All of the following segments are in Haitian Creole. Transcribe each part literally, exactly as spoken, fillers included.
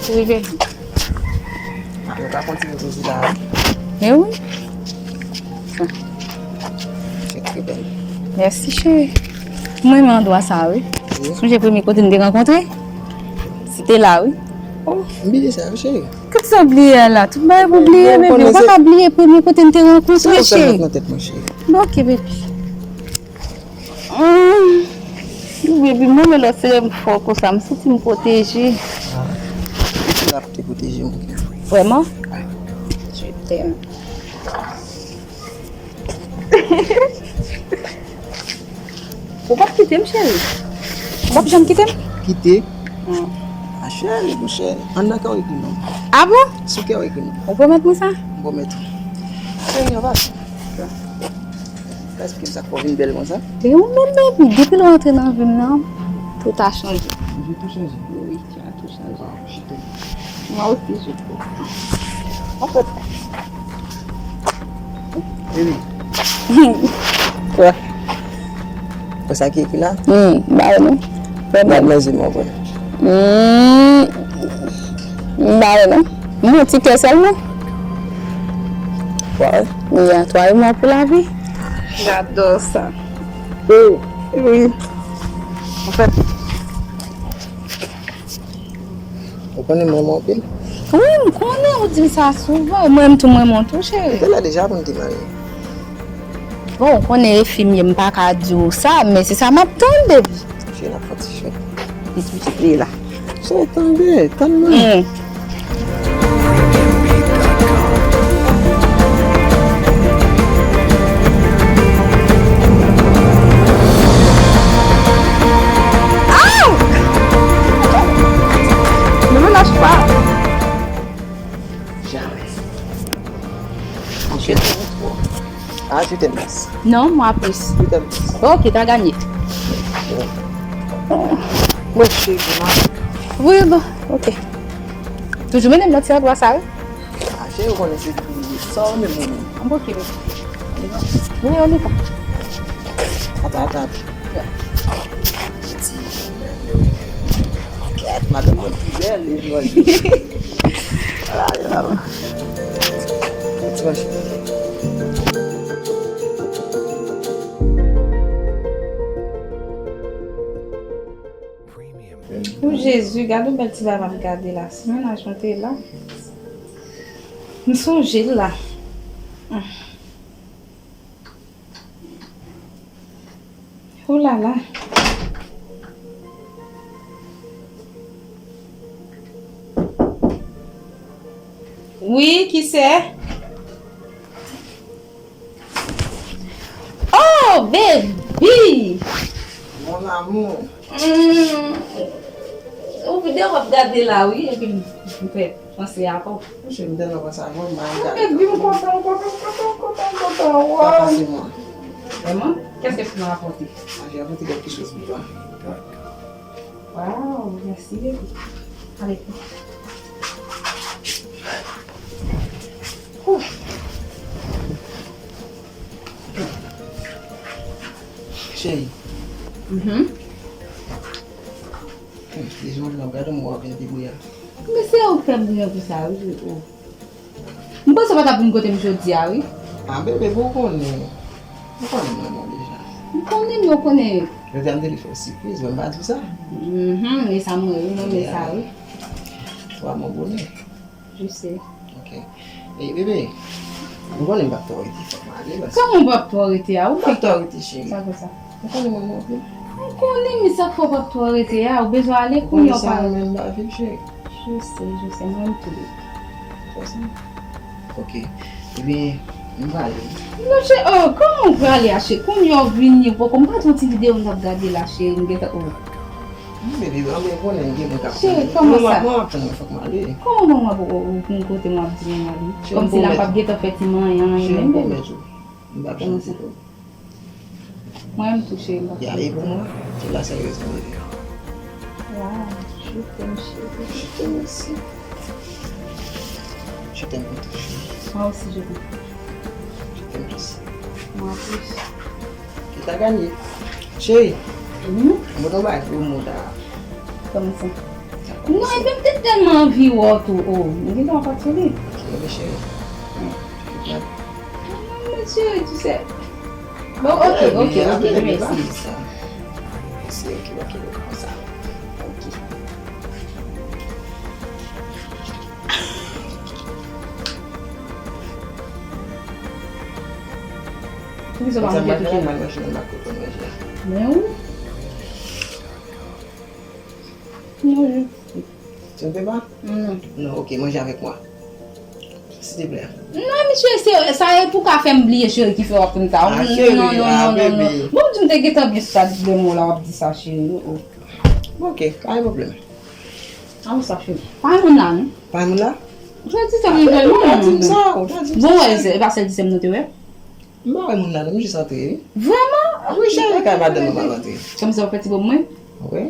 Rive. Ah, nou ka kontinye koze la, wi. Men wi. Cheri, trè bèl. Mèsi, cheri. Mwen renmen andwa sa, wi. Wi. Sonje premye kote n te rankontre? Se te la, wi. Oh, m bliye sa, wi, cheri. Kòman sa bliye la? Tout bagay pou bliye, baby. Ou pa ka bliye premye kote n te rankontre, cheri. Sa ou fè met nan tèt mwen, cheri? Bon, ok, baby. Hum. Baby, mwen menm lòt se lè m fò konsa, m santi m pwoteje. Ah, ou la pou te pwoteje mwen. Vrèman? Wi. Je t'aime. Ou p ap kite m, cheri? Ou p ap janm kite m? Kite? Hmm. Ah, cheri, monchè, anndan kè w ekri non. Ah bon? Sou kè w ekri non. Ou pwomèt mwen sa? M pwomèt ou. Cheri, ann pase. Ka esplike m sa k fè w vin bèl konsa? E ou menm, baby, depi lè w antre nan vi m nan, tout a chanje. Tou chanje? Wi, tout a chanje. Waw, je t'aime. Mwen osi, je t'aime. Anfèt. Baby. Kwa? Kwa sa ki ekri la? Hmm, ba non. Gad nan zye m, wè. Hmm, m pa wè non. M yon ti kè sèlman. Wa wè? Wi, a twa e mwa pou lavi. J'adore ça. Oh. Wi. Anfèt, ou konnen m renmen w anpil? Wi, m konnen, ou di m sa souvan. Mwen menm tou, m renmen w tou, cheri. Ou te la deja pou n te marye. Bon, ou konnen e fi m ye, m pa ka di w sa, men se sa m ap tann, baby. Cheri, n ap fè ti chèt. Li la. Cheri, tande, tann mwen. Hmm. Ah! Ne me lâche pas. Jamais. Monchè, ah, je t'aime plus. Non, moi plus. Je t'aime plus. Ok, t'as gagné. Mwen cheri, non. Wi, bon, ok. Toujou mennen m nan ti andwa sa, wi. Ah, cheri, ou konnen se sa ou menm ou menm. An bon, ok, baby. Wi, on y va. Ata, ata. Kèt, madanm mwen pi bèl, e jodi. Ala, ala. Ti machè. O Jezi, gade yon bèl ti bagay m ap gade la. Si mennaj mwen te la, m sonje l la. Ou la la. Wi, kiyès? Oh, baby! Mon amour. Hmm. Ou videyo w ap gade la, wi, epi m fè panse a ou. Monchè, m tèlman panse avè w, m pa gade. Baby, m kontan, m kontan, m kontan, m kontan, m kontan, waw. Papa, c'est moi. Vraiment? Qu'est-ce que tu m'as apporté? Ah, j'ai apporté quelque chose pour toi. Waw, mèsi, baby. Allez. Ouh. Cheri. Mhm. Hmm, li jwenn nan gade mwen w ap vin pi bouya. Men se ou k fè m bouya konsa, wi, o. M panse w pa t ap vin kote m jodi a, wi. Ah, bebe, bon, ou konnen. Ou konnen mwen bon deja. M konnen, men ou konnen. Jodi a m te vle fè w sipriz, men m pa di w sa. Mhm, e sa mwen, wi, mwen renmen sa, wi. Ou a mon bonè. Je sais. Ok. E, bebe, m konnen m p ap twò rete, fòk m ale, paske... Kòman w p ap twò rete a? Ou fè... M p ap twò rete, cheri. Sa fè sa? Ou konnen mwen renmen w anpil. M konnen, men sa k fè w p ap twò rete a? Ou bezwen ale kounye a, ou pa... Ou konnen sa, men m pa viv, cheri. Je sais, je sais, mwen menm tou. Fè sa. Ok. Ebyen, m prale. Non, cheri, oh, kòman w prale a, cheri? Kounye a w vini, poko, m pa t yon ti videyo m t ap gade la, cheri, m gentan, oh. Wi, baby, an, men konnen gen moun k ap tann. Cheri, kòman sa? Mwen, mwen ap tann, fòk m ale. Kòman mwen ap, ou, ou, ou, kote mwen ap di mwen ale? Kòmsi la m p ap gentan fè ti manyen, anyen menm, baby. Cheri, m pwomèt ou. M p ap janm di non. Mwen menm tou, cheri, m p ap janm di non. Ya, e pou mwen, se la seryezman, baby. Wow, je t'aime, chérie. Je t'aime aussi. Je t'aime beaucoup, chérie. Moi aussi, je t'aime. Je t'aime aussi. Moi plus. Ki ta ganye. Cheri, mwen tonbe ak gwo mond a. Kòman sa? Non, epi m te tèlman anvi wè w tou. Oh, mwen gen tan pati li. Ok, bebe cheri. Non, non, cheri, tu sais. Bon, ok, ok, ok, mèsi. Mèsi, ok, ok, ok, konsa. Ok. Poukisa w pa manje tou, cheri? Manje, manje. Men wi. Manje. Tu ne peux pas? Non. Non, ok, manje avec moi. S'il te plaît. Non, mesye, se, sa e pou ka fè m bliye cheri ki fè w ap konn sa. Ah, cheri, non, non, ah, non, non, bébé. Bon, di m te gentan byen sou sa, di de mo la, w ap di sa, cheri. Oh, oh. Ok, pa gen pwoblèm. Ah, sa fini. Pa moun la, non? Pa moun la? Ou ta di sa, mwen, ou ta di m sa, ou ta di m sa. Bon, wè, se pa sèl di se m nou te wè. M pa wè moun la, non, m jis antre, wi. Vrèman? Wi, cheri, kay madanm nan m al antre. Kòmsi w fè ti bòb mwen? Wi.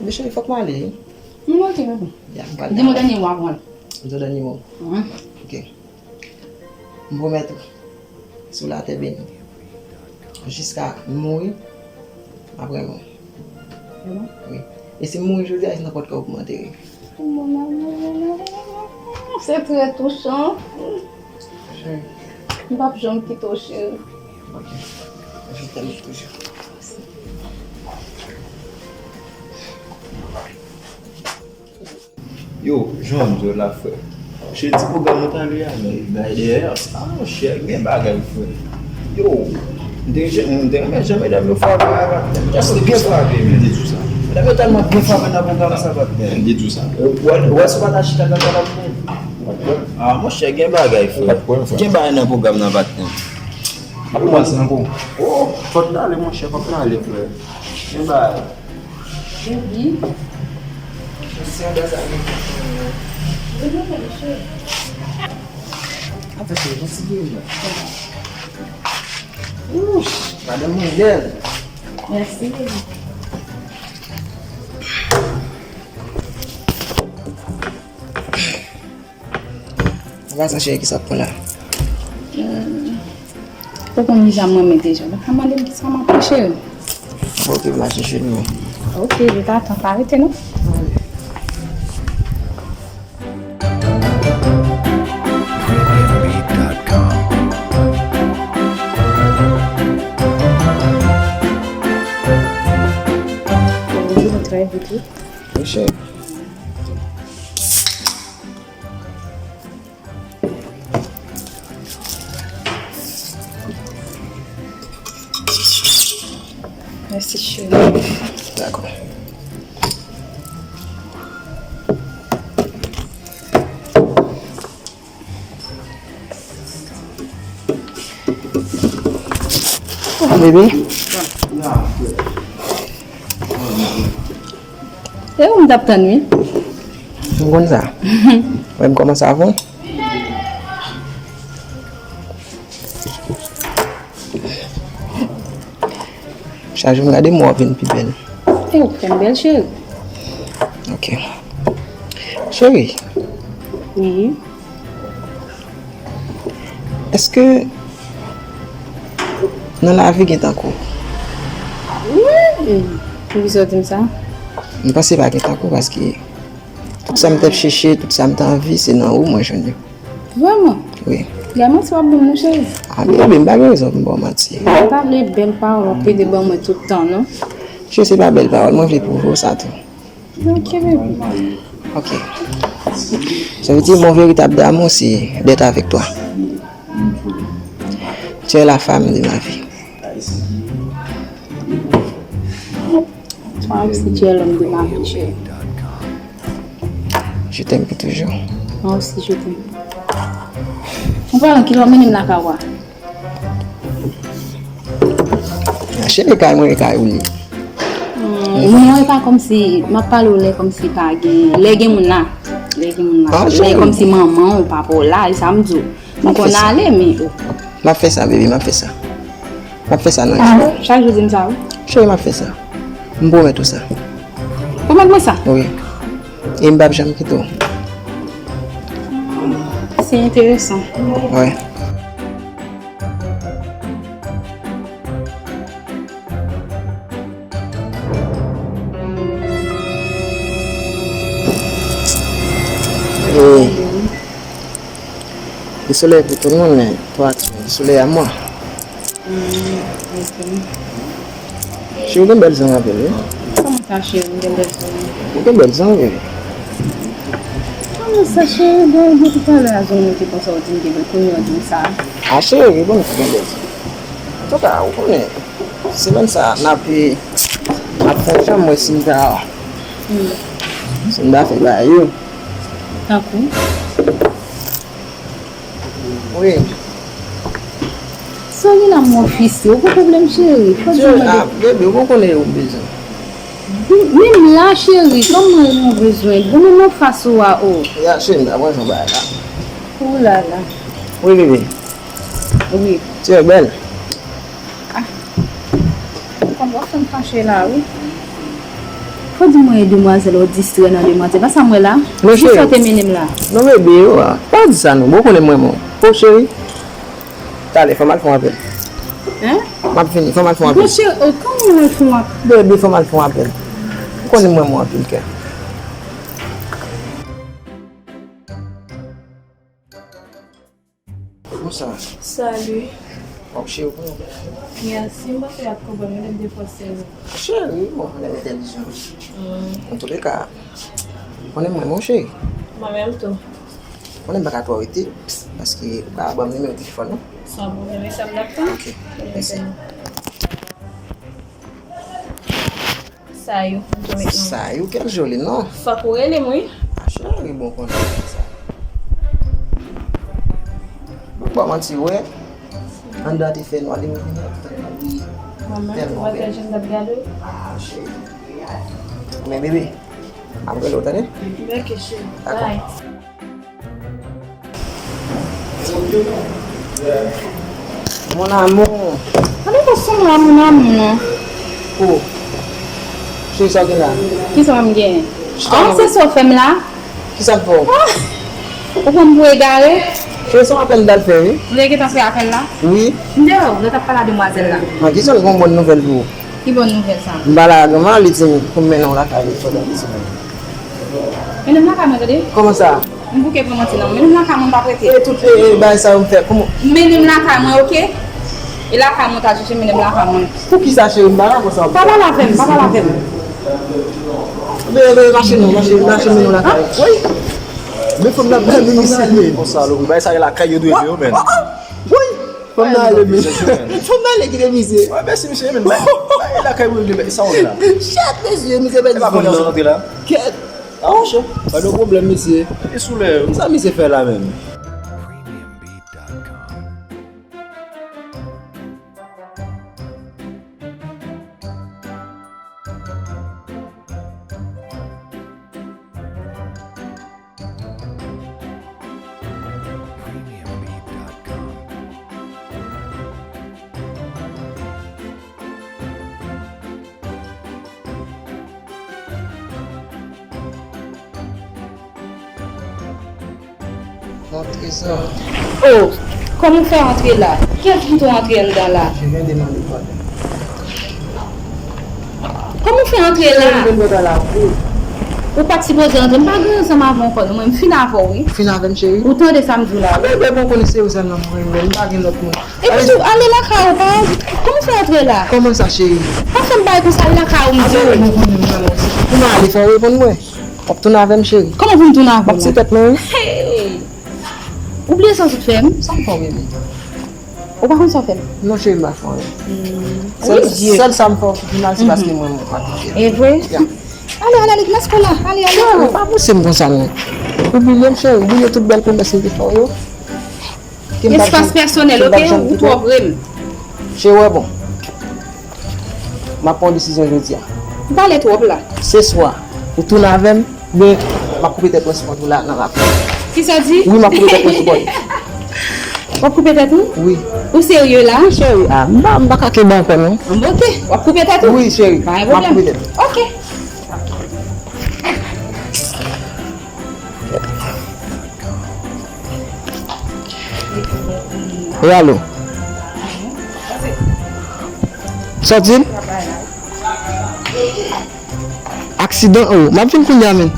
Men cheri, fòk m ale, wi. M ok, bebe. Ya, m pral travay. Di m yon dènye mo avan. Di yon dènye mo? Wi. Ok. M pwomèt ou, sou latè beni, jiska m mouri, m ap renmen w. Vrèman? Wi. E si m mouri jodi a, se nan pòt kè w pou m antere. Mon amour, mon amour, c'est très touchant. Cheri. M p ap janm kite w, cheri. Ok. Je t'aime toujours. Yo, jan w di w la, frè. Cheri, ti pwogram nou t ale a, men bay dèyè a. Ah, monchè, gen bagay, frè. Yo, m te, m te renmen jan medam yo frape a, patnè. Medam yo byen frape, men. M te di w sa. Medam yo tèlman byen frape nan pwogram sa, patnè. M te di w sa. Ou wè, ou wè si w pa ta chita nan kanal pou mwen. Ah, monchè, gen bagay, frè. Gen bagay nan pwogram nan, patnè. Ap kòmanse ankò. Oh, fòk n ale, monchè, fòk n ale, frè. Gen bagay. Baby. Mèsi anba sa gen kòk mwen. Vin non, monchè. Atò cheri, mèsi byen. Wouch, madanm mwen bèl. Mèsi, baby. Anba sa cheri, kisa w ap pran la? Hmm. Ou konn deja mwen renmen deja. Ou pa ka mande m kisa m ap pran, cheri. Ok, m al chèche l, wi. Ok, je t'attends. Pa rete, non? Bonjou, mwen trè vit, wi. Wi, cheri. Mèsi, cheri. Dakò. Bebe. E ou m t ap tann, wi. M konn sa. Wè m kòmanse avan w. Chak jou m gade m, w ap vin pi bèl. E ou fè m bèl, cheri. Ok. Cheri. Wi. Èske nan lavi gen tankou w? Wi. Poukisa w di m sa? M panse pa gen tankou w paske tout sa m t ap chèche, tout sa m t anvi, se nan ou mwen jwenn yo. Vrèman? Wi. Gade manti w ap ban m non, cheri. Ah, bebe, m pa gen rezon pou m ba w manti. Ou pa vle bèl pawòl w ap plede ban mwen tout tan, non? Cheri, se pa bèl pawòl, mwen vle pwouve w sa tou. Ok, bebe. Ok. Ça veut dire, mon véritable amour, c'est d'être avec toi. Tu es la femme de ma vie. Toi aussi, tu es l'homme de ma vie, chérie. Je t'aime pour toujours. Moi aussi, je t'aime. An palan, kilè w mennen m lakay ou a? Cheri, kay mwen e kay ou li. Hmm, moun nan e pa kòmsi, m ap pale w lè kòmsi pa gen, lè gen moun la. Lè gen moun la. Ah, lè cheri. Kòmsi manman w, papa w la, e sa m di w. M konn ale, men. M ap fè sa, bebe, m ap fè sa. M ap fè sa nan. Chak jou di m sa, wi. Cheri, m ap fè sa. M pwomèt ou sa. Pwomèt mwen sa? Wi. E m p ap janm kite w. Se enteresan. Wi. Solèy pou tout moun, men pa solèy a mwen. Hmm, ok. Cheri, ou gen bèl zong anpil, wi. Kòman sa, cheri, m gen bèl zong? Ou gen bèl zong, bebe. Kòman sa, cheri? Bon, depi talè a zong mwen te konsa, ou di m gen bèl, kounye a ou di m sa. A, cheri, bon, ou gen bèl zong. Antouka, ou konnen, semèn sa a, n ap, n ap fè yon jan, m wè si m ta, si m ta fè bagay yo. Tankou? Wi. Sa w gen la, mon fils, ou gon pwoblèm, cheri? Fò di mwen de... Ah, bebe, ou gon konnen ou bezwen. Menm la, cheri, kòman ou bezwen? Bon, menm anfas ou a, o. Ya, cheri, m ta pran yon bagay la. Ou la la. Wi, bebe. Wi. Ti bèl. Ah. Kòm w ap fè m fache la, wi. Fò di mwen e demwazèl ou distrè nan demwazèl. Pa sa m wè la? Non, cheri. Kisa w te mennen m la? Non, bebe, yo, a. Pa di sa, non. Bon, ou konnen mwen, mwen. O, cheri. Talè, fò m al fè yon apèl. Hein? M ap vini, fò m al fè yon apèl. Bon, cheri, o, kòman w al fè yon apèl? Bebe, fò m al fè yon apèl. Ou konnen mwen, mwen anpil kè. Konsa. Salut. W ap cheri pou mwen. Mèsi, m panse w ap konprann mwen lè m te fòse w. Cheri, bon, lè m entèlijan. Hmm. Antouleka, konnen mwen, mon cheri. Mwen menm tou. Konnen m pa ka twò rete, paske ou ka ban m nimewo telefòn ou. San pwoblèm, e sa m t ap tann. Ok, mèsi. Sayou, m tou met non. Sayou, kèl joli non. Fòk ou rele m, wi. A, cheri, bon konnen sa. Bon, pa manti, wè. Anndan te fè nwa, li revini ak tan nwa, wi. Mwen menm, tèlman bèl. Jan m t ap gade w. A, cheri. Men, bebe, m ap rele w, tande? Ok, cheri. Dakò. Bye. Mon amour. Gade fason mon amour, mon amour, non. Oh. Cheri, sa w gen la? Kisa m gen? An, se sa w fè m la? Kisa m fè w? Ah! Ou pran m pou egare? Cheri, se yon apèl m t al fè, wi. Ou te gentan fè apèl la? Wi. M te wè w, lè w t ap pale a demwazèl la. An, kisa l gon bòn nouvèl pou ou? Ki bòn nouvèl sa? M pale a granma, li di m pou m mennen w lakay li pandan de semèn. Mennen m lakay mwen, tande? Kòman sa? M bouke pran manti nan men. Mennen m lakay mwen, m p ap rete. E tout, e, e, bagay sa yo m fè, kòman? Mennen m lakay mwen, oke? E lakay mwen w t al chèche, mennen m lakay mwen. Poukisa, cheri, m pa ka konsa? Pa pale avè m, pa pale avè m. Be, be, mache non, mache, mache mennen w lakay. Wi. Men fanm nan bèl, men misye. Konsa, lò, bagay sa yo lakay yo dwe vle yo, men. Woy! Fanm nan ale, men. Fanm nan ale kite misye. Wè, mèsi, mesye, men. Bay, bay lakay mwen, men, sa w la. Chat, mesye, misye pèdi fanm nan. E pa konnen w sot antre la? Kèt. A, monchè, pa de pwoblèm, mesye. E sou lè. Sa misye fè la menm? Antre sa. Oh, kòman w fè antre la? Kiyès ki tou antre anndan la? Je viens demander pardon. Kòman w fè antre la? Cheri, m vin wè w la, wi. Ou pa t sipoze antre. M pa gen ansanm avè w ankò, non. Mwen, m fin avè w, wi. Fin avè m, cheri? Ou tande sa m di w la, wi. A, bebe, bon, konnen se ou sèlman mwen renmen. M pa gen lòt moun. Epi tou, ale lakay ou, pa, kòman w fè antre la? Kòman sa, cheri? Pa fè m bagay konsa, ale lakay ou, m di w. A, bebe, bon, konnen m renmen w. Pou m ale, fò w reponn mwen. W ap tounen avè m, cheri? Kòman pou m tounen avè w? M ap tiye tèt mwen, wi. Hey! Ou bliye sa w sot fè m? Sa m fè w, bebe? Ou pa konn sa w fè m? Non, cheri, m pa fè w anyen. Hmm. Sèl, sèl sa m fè w ki pi mal, se paske mwen, mwen pa konn fè. E vre? Ya. Ale, ale, ale, nan spò la. Ale, ale. Cheri, pa pouse m konsa, non. Ou bliye m, cheri. Ou bliye tout bèl pwomès m te fè w yo. Espas pèsonèl, oke? Ou twò pre m. Cheri, wè bon. M ap pran yon desizyon jodi a. Ou pale twòp la. Se swa, ou tounen avè m, oubyen m ap koupe tèt mwen sou kont ou la nan lapè. Kisa w di? Wi, m ap koupe tèt mwen sou kont ou. W ap koupe tèt ou? Wi. Ou serye la? Cheri, a, m pa, m pa ka kenbe ankò, non. Anben, oke. W ap koupe tèt ou? Wi, cheri. Pa gen pwoblèm. M ap koupe tèt. Oke. E alo? Sòti l? Aksidan, oh, m ap vin kounye a, men.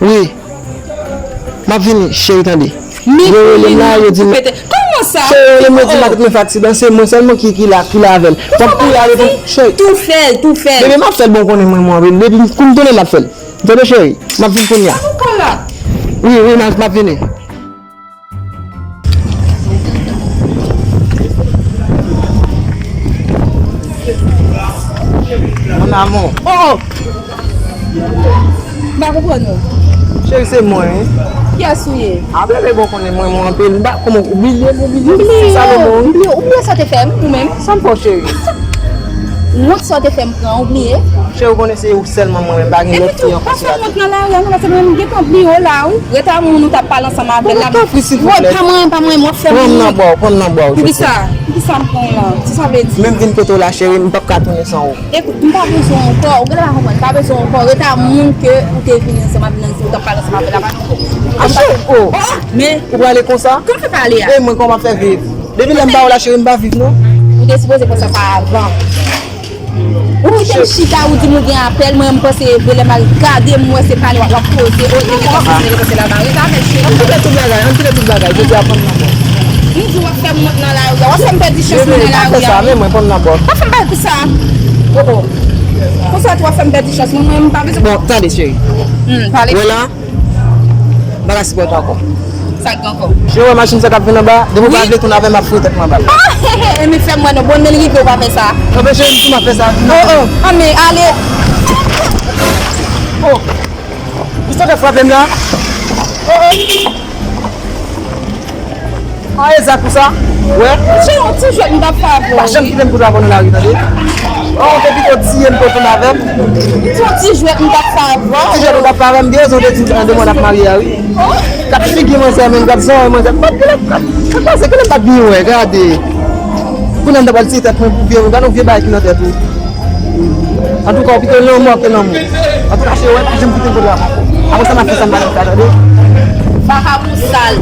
Wi. M ap vini, cheri, tande. Yo rele m la, yo di m. Kòman sa? Cheri, yo rele m, yo di m, "Matant, mwen fè aksidan, se mwen sèlman ki, ki la, ki la avè l." W ap kouri ale pou cheri. Tou fè l, tou fè l. Bebe, m ap fè l bon, konnen mwen, mwen, depi kou m tounen, m ap fè l. Tande, cheri, m ap vin kounye a. Wi, wi, m ap, m ap vini. Mon amour. Oh, oh. M pa konprann ou. Cheri, se mwen, wi. Kiyès ou ye? A, bebe, bon, konnen mwen, mwen anpil. M pa, kòman, ou bliye m, ou bliye m? M bliye w, m bliye w. Ou bliye sa w te fè m, ou menm? Sa m fè w, cheri? Wont sa w te fè m pran, ou bliye? Cheri, ou konnen se ou sèlman mwen menm, pa gen lòt fi ankò sou latè. Epi tou, pa fè m wont nan lari a non, paske mwen menm m gentan bliye w la, wi. Rete a moun ou t ap pale ansanm avè l la. Tanpri, silvouplè. Pran mwen, pran mwen, m ap fè moun. Pran m nan bra w, pran m nan bra w. Poukisa? Poukisa m pran w la? Kisa sa vle di? Menm vin kote w la, cheri, m p ap ka tounen san ou. Ekout, m pa bezwen w ankò. Ou genlè pa konprann. M pa bezwen w ankò. Rete a moun ke ou te vini ansanm avè l, ou t ap pale ansanm avè l la, pa nan kò. Achte, oh! Men ou prale konsa? Kòman fè pale a? E mwen, kòman fè viv? Depi lè m pa wè w la, cheri, m pa viv, non. Ou te sipoze konsa sa avan. Ou kite m chita, ou di m ou gen apèl, mwen, m panse e vre, lè m al gade, m wè se pale w ap poze, o, e mete se mete se la, rete avè l, cheri. Ann kite tout bagay, ann kite tout bagay, jodi a pran m nan mò. M di w ap fè m wont nan lari a, w ap fè m pèdi chans mwen nan lari a. Bebe, pa fè sa, men mwen, pran m nan mò. Pa fè m bagay konsa. Oh, oh. Konsa tou w ap fè m pèdi chans mwen, mwen, m pa bezwen. Bon, tande, cheri. Hmm, pale. Wè la, m pa ka sipòte ankò. Sa k gen ankò? Cheri, wè machin sa k ap vin anba, depi w pa vle tounen avè m, m ap foure tèt mwen anba. Ah, e men fè m wè non, bon, men rive w pa fè sa. Anben, cheri, m di m ap fè sa. Oh, oh, ah, men ale. Oh, ou sot frape m la? Oh, oh. Ah, e zak ou sa? Wè. Se yon ti jwèt m t ap fè avè w. Pa janm kite m kote avè w nan lari, tande? Oh, te pito tiye m ke w tounen avè m. Se yon ti jwèt m t ap fè avè w. Ti jwèt ou t ap fè avè m, gen rezon w te di w de mwa n ap marye a, wi. Gad figi manzè menm, gad zòrèy manzè. Gad, gad, gad, gad, gad, gad, gad, gade. Kounye a m ta pral tiye tèt mwen pou vye, gade yon vye bagay ki nan tèt ou. Antouka, ou pito lanmò ke lanmou. Antouka, cheri, wè, pa janm kite m kote w ankò. Apre sa, m ap fè sa m pa t ap ka, tande? Vakabon sal.